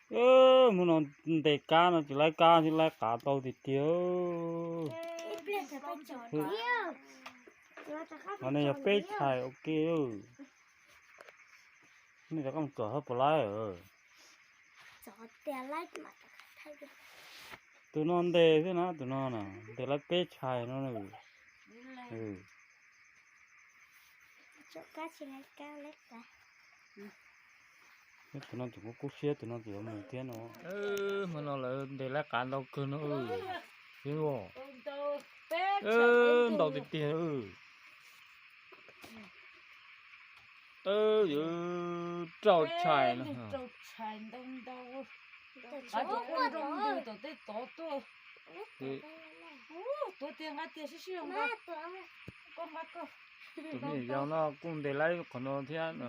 Hmo no ntes kab no tsis laib kab thiab, laib qav ntau tiag tiag. Qhov no yog peb tshais ua ke. Nej rov qab mus tsom hauv puas laib. Tus no ntes xwb na, tus no na, ntes laib peb tshais no. Tus no tseem kub kub siab, tus no tseem yuav mus thiab no. Hmo no lawv ntes laib qav ntau kawg no. Ntau tiag tiag. Yuav rau tshais no. Tus me nyuam yaus no kuj ntes laib qhov no thiab no.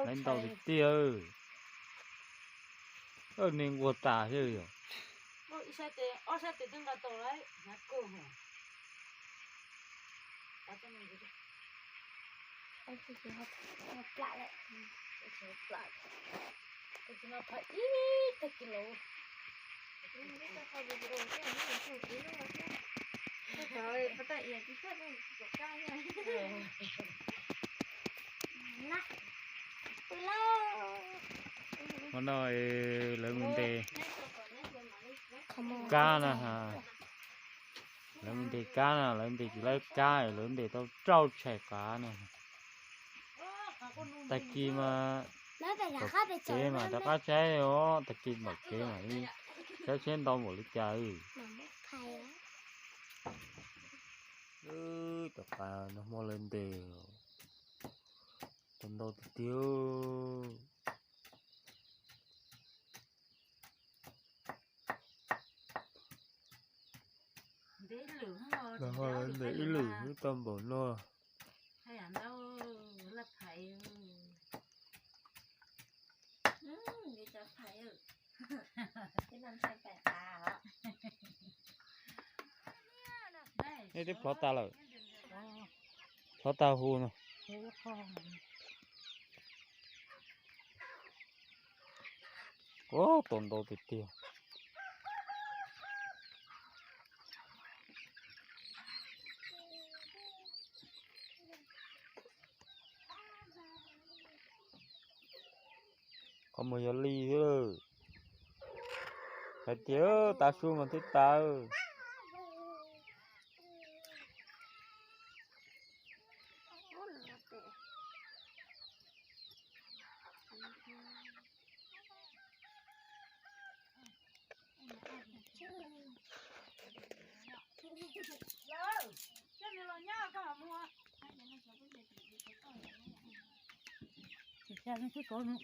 Laib ntau tiag tiag. Nej nquag tas thiab yog. Hmo no lawv mus ntes kab na. Lawv mus ntes kab na, lawv ntes tsis laib kab, lawv ntes tau rau tshais qav na. Tag kis mas tom kev mas rov qab saib os, tag kis npaum kev mas saib seb ntau npaum li cas. Cov qav no hmo lawv ntes tau ntau tiag tiag. Ntes ib lwm, ntes ib lwm twb tau npaum no. Nej twb plhov tas lawm. Plhov tas hu no. Ua tau ntau tiag tiag. Qhov muag yog li xwb lawm. Hais tias tas su mas twb tas. Tsis xav twb kov no.